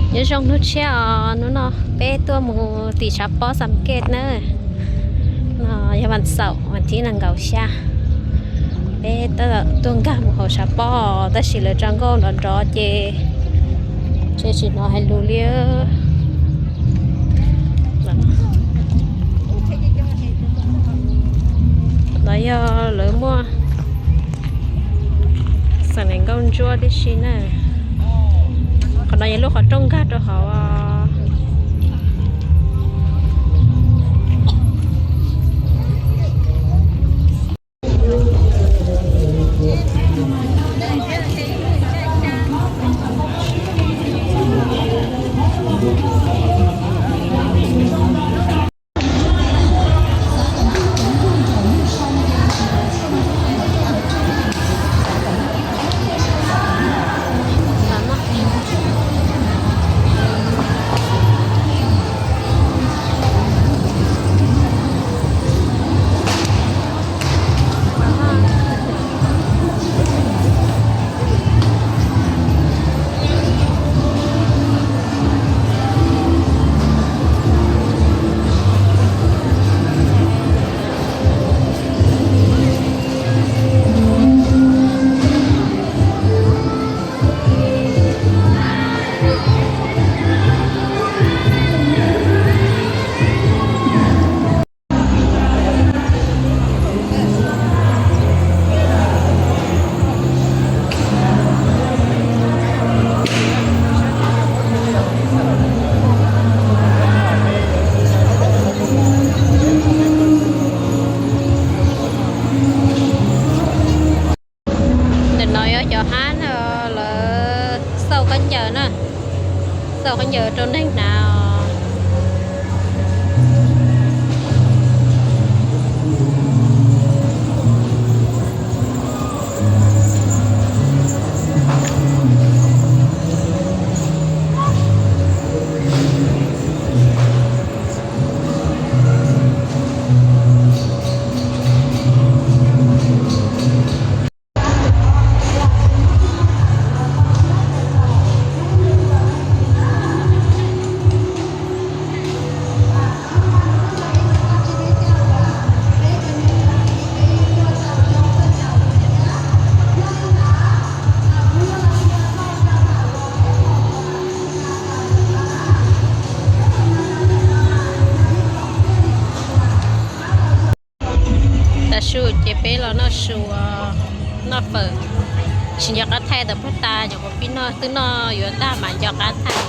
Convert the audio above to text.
Nyob zoo hnub tshiab os, hnub no peb tuaj mus tim tshav pob Xam Kej na. No yog vas xaum vas thib nees nkaum xya, peb tuaj nkag mus hauv tshav pob tab sis lawv tso nkauj nrov nrov ces tsis hnov hais lus li. No yog lawv muaj xeem nees nkauj ntsuab tib si na. Qhov no yog lub qhov rooj nkag rau hauv. Ntawm no yog cov hab no lawv xauj khaub ncaws na, xauj khaub ncaws rau neeg hnav os. Tav su ces peb los noj su, noj fawm. Tsis nco qab thaij ntawm puag ta, nyuam qhuav pib noj, twb noj yuav tag mas nco qab thaij.